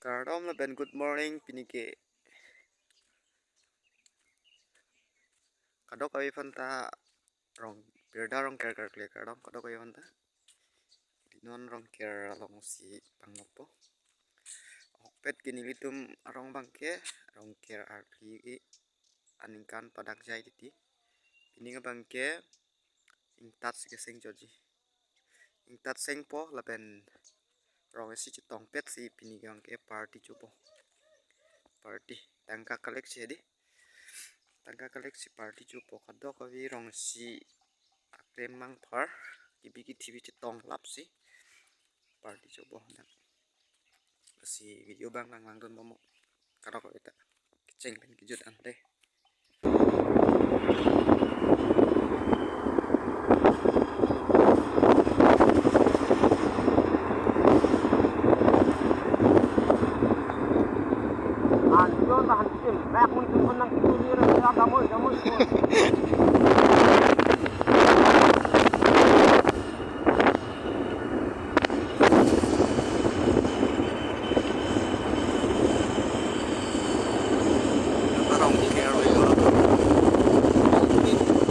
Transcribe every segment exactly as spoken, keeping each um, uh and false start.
Kardom lapen good morning pini ke. Kadokave aphanta rong, birta Rongker karkli kardom kadokave aphanta. Non Rongker alongsi panglokpo. Ahokpet ke nelitum arong abangke Rongker arkli ke aningkan padak jai titi. Pini abangke ingtat si keseng joji. Ingtat sengpo lapen rong isi chetongpet si pini abangke party chopo. Party tangka collect si hedi. Tangka collect si party chopo, kadokave rong isi aklem mangphar kibi kithibi chetong lapsi party chopo dak. Si video abang lang langdun bomnon. Kadokave ta kecheng pen kejut ante.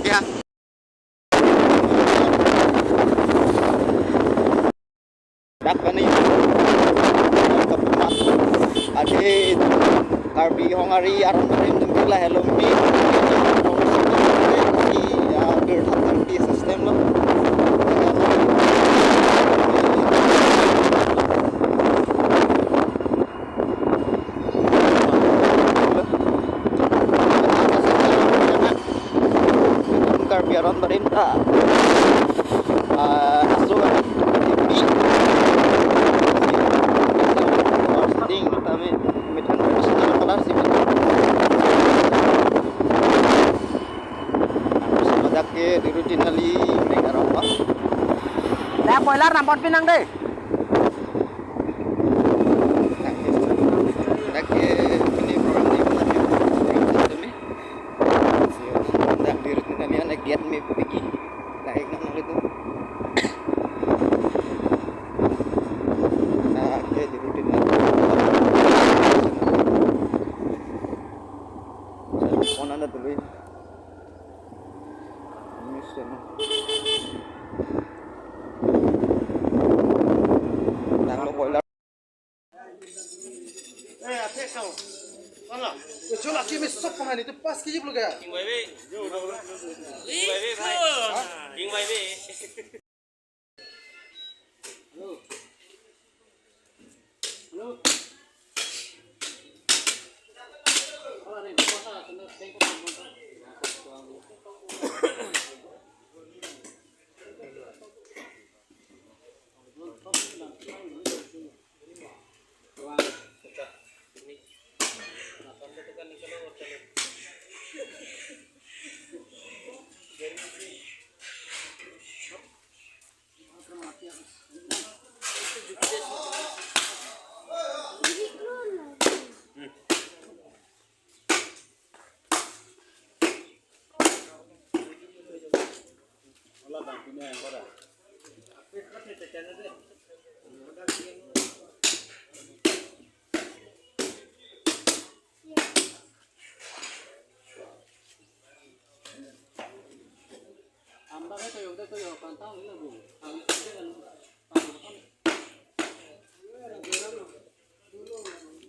Ya. Dak kani kapumat ade Karbi Hong Ari aron arim dengkir la hello mi. Ya, bil thak thak ti system lo. Karbi aron barim ta. Ah, aso kan. Di. Ding, tame, methan, sila kalar si. Dak ke di routine kali, mereka rong. Dak boiler nampot pinang deh. Dak ke, ini program di mana dia? Program satu ni. Dak di routine kali anak giat me pigi. Dak ek nang itu. Dak ke di routine kali. Phone anda dulu. Ini sih. Nang lo boiler. Eh, athe sao. Wala. Chol aki me sop pangani tu pas kiji pluga. King bai be. King bai be, bhai. King bai be.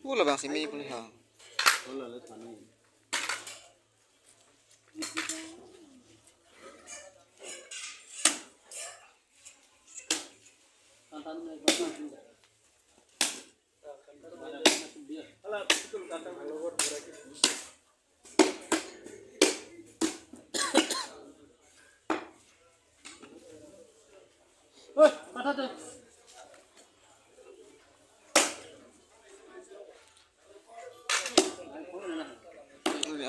Ula bang simi pun ha.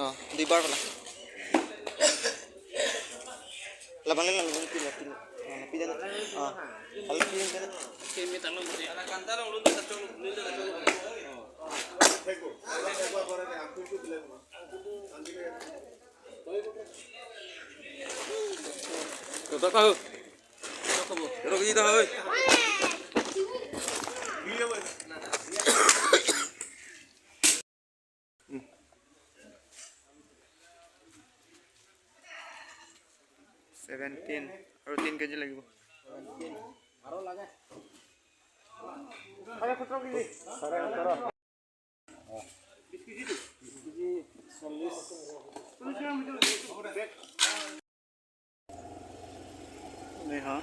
Oh, di bar pala. Labang lang, labang pila, pila. Ah, pila na. Ah, alam pila na. Kimi tanong mo di. Tutok tahu. Tutok kita, oi. Seventeen, আৰু তিন কেজি লাগিব। Ini ha.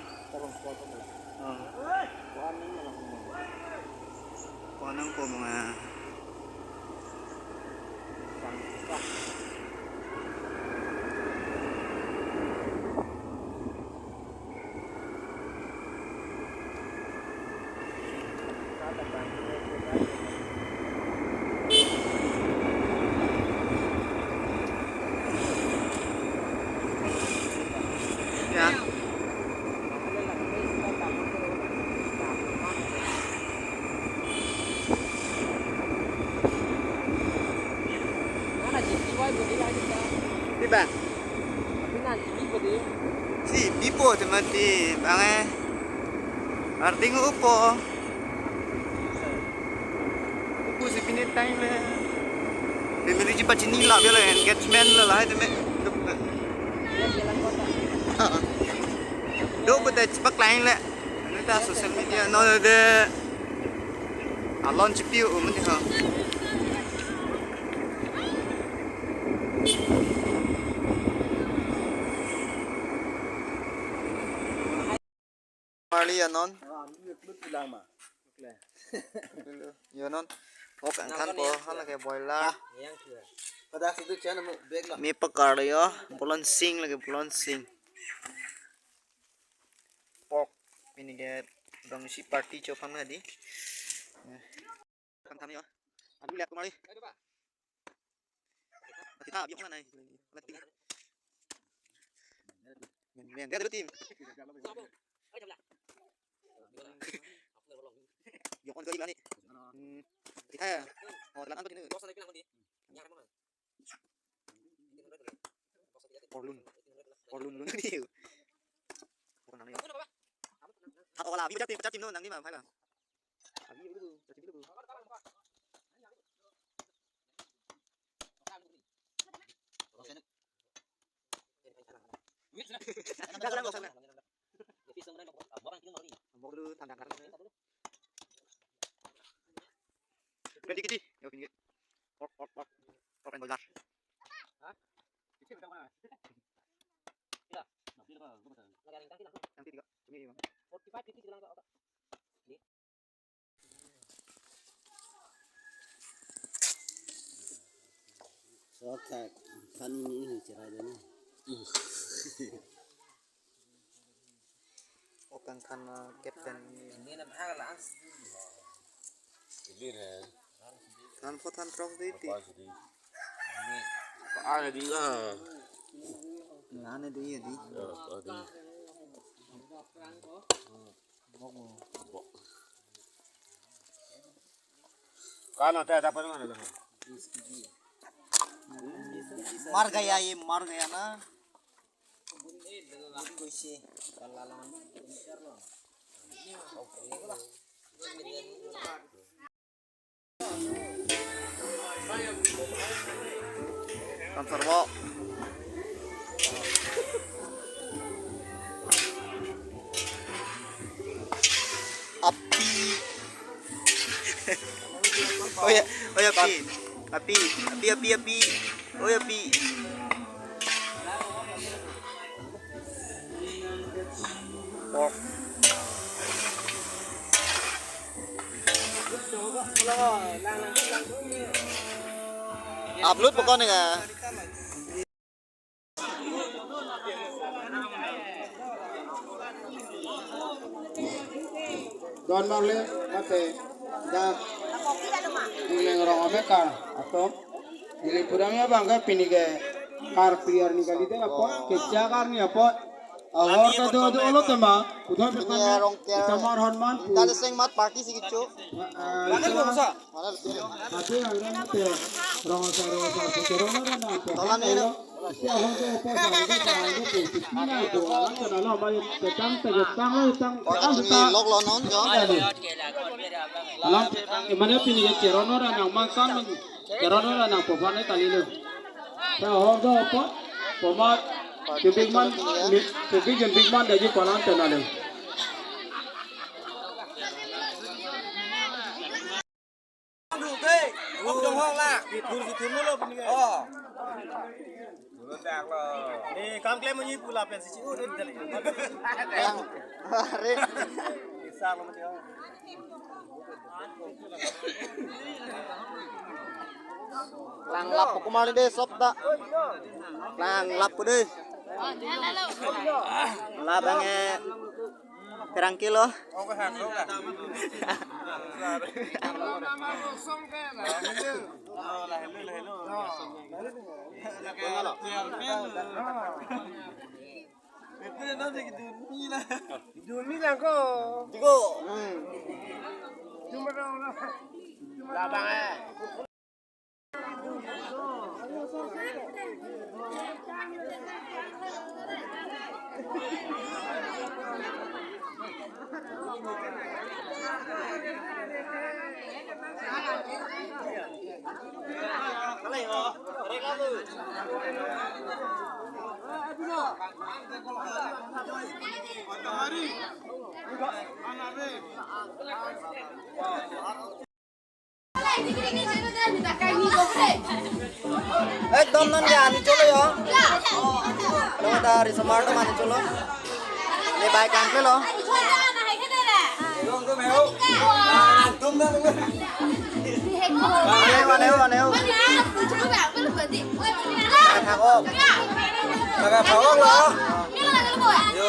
Oh. Kuanang po mga. Ya. Di ba? Si bipo temati bang eh. Arding upo. Upo si pini time le. Family ji pachini la bela engagement la la teme. Do ko de chipak lain le. Ano ta social media no de. Alon chipi um ni ha. Marli anon. Yo non. Wok angkhan po hala ke boiler. Pada situ chana mo bag lo. Mi pakar yo, bolon sing lagi bolon sing. Pork pini ke dong si party chopang na di. Kan tham yo. Adu lihat kemari. Kita biok mana? Lagi. Men, men, dia dulu tim. Biok on ke ilan ni? Hmm. Kita ya. Oh, telan angkut ini. Orlun. Orlun lun ni. Bukan nang ni. Hak wala abi pecah tim, pecah tim no nang ni ma, hai ba. Abi itu, pecah tim itu. Twenty kg. Yo, pini. Pork, pork, pork. Pork and boiler. Yang tiga. Ini, Bang. Sokak kan ini cerai dulu. Wok angkhan, uh, captain. Ini na bhag lang. Ini na. Than pho than throk di ti. Apa sih? Ini. Apa ada di lah? Ngan di ya di. Ya, apa di? Bok mo. Bok. Kan ada, ada apa mana? Mar gaya ye, mar gaya na. Transfer mo. Api. Oh ya, oh ya, api. Api, api, api, api. Oh ya, api. Pork. Upload pokok nih ya. Don Marlin, mate, dak, Dileng Rong Amekar, atum, Dileng Pudam ya bang, ke pini ke, kar priar ni kali deh, apa, keja kar ni apa, awar ke do do lo tema, udah bertanya, kita marhon man, kita seng mat party si kichu. Mana lu, Musa? Mana lu? Ate ang na te, rong sa, rong sa, rong sa, rong sa. Tolan ni lo. Sia hong ko po sa, ko sa, ko po. Tina ko, ang kana lo, mai tetang, tetang, tetang, tetang, tetang. Lok lo non jo. Alam, e mane pini ke cheron ora nang mangsan, cheron ora nang po phane kali lo. Sa hong ko po, po mat. Tebik man, mi-, tebik jen bik man daji palang channel. Oh. Eh, kam klem monit pu lapen si chi-u rin tadi. Yang, are. Isang lo mati. Klanglap kumar de sop ta. Klanglap pu de. Labang e terang kilo. Dun mi lang ko. Tigo. Hmm. Labang e. Ekdom non ke ani cholo yo. Lo da risomar atum ani cholo. Ye bai kan lo. Aneo, aneo, aneo. Thak o.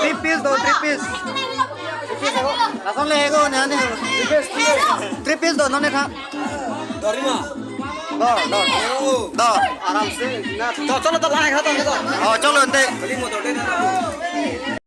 Three piece do, three piece. Lason le hego ne ane. Three piece do, non ne tha. Dor ma. Dor, dor. Dor. Aram se. To, cholo to, lai kha to, to. Oh, cholo ante.